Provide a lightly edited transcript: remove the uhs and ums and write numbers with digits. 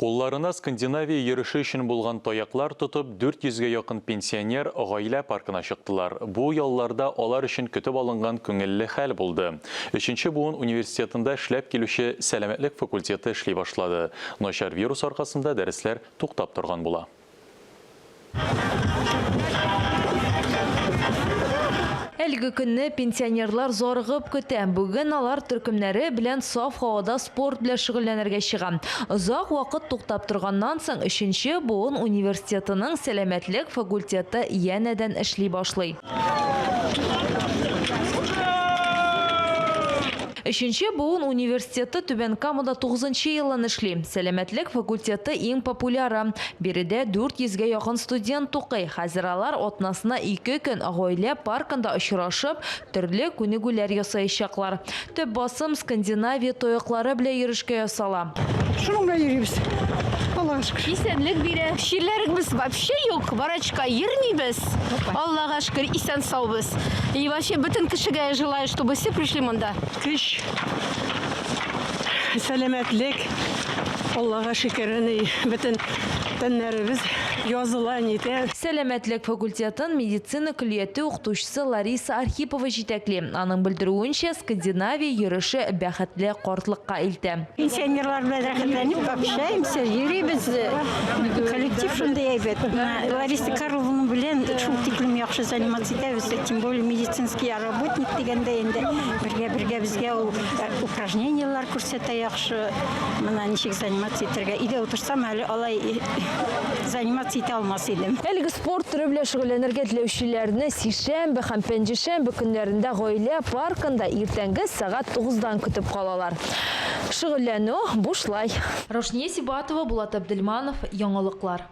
Кулларына Скандинавия йөреше өчен булган таяклар тотып, 400 гә якын пенсионер Гаилә паркына чыктылар. Бу ялларда алар өчен көтеп алынган күңелле хәл булды. Өченче буын университетында эшләп килүче сәламәтлек факультеты эшли башлады. Начар вирус аркасында дәресләр туктап торган була. Әлеге көнне пенсионерлар зарыгып көтә. Бүген алар төркемнәре белән саф һавада спорт белән шөгыльләнергә чыга. Озак вакыт туктап торганнан соң, өченче буын университетының сәламәтлек факультеты янәдән эшли башлый. Өченче буын университеты Түбән Камада тугызынчы елын эшли. Сәламәтлек факультеты иң популяры. Биредә 400 гә якын студент укый. Хәзер алар атнасына ике көн Гаилә паркында очрашып, төрле күнегүләр ясаячаклар. Төп басым Скандинавия тояклары белән йөрешкә ясала. Шуның белән йөрибез. Аллага шөкер. Исәнлек бирә. Чирләребез вообще юк, врачка йөрмибез. Аллага шөкер, исән-саубыз. И вообще бөтен кешегә желаю, чтобы все пришли монда. Көч, сәламәтлек, Аллага шөкер, әни, бөтен тәннәребез языла, нитә. Сәламәтлек факультетын медицина көллияте укытучысы Лариса Архипова җитәкли. Аның белдерүенчә, Скандинавия йөреше бәхетле картлыкка илтә. Пенсионерлар белән рәхәтләнеп общаемся, йөрибез. Коллектив шундый әйбәт. Менә Лариса Карловна белән шул тиклем яхшы заниматься итәбез, тем более медицинский работник дигәндә инде бергә-бергә безгә ул э, упражнениеләр күрсәтә яхшы. Менә ничек заниматься итәргә. Өйдә утырсам әле алай э, заниматься итә алмас идем. Әлеге спорт төре белән шөгыльләнергә теләүчеләрне сишәмбе һәм пәнҗешәмбе көннәрендә Гаилә паркында иртәнге сәгать тугыздан көтеп калалар. Шөгыльләнү бушлай. Раушния Сибатова, Булат Абделманов, Яңалыклар.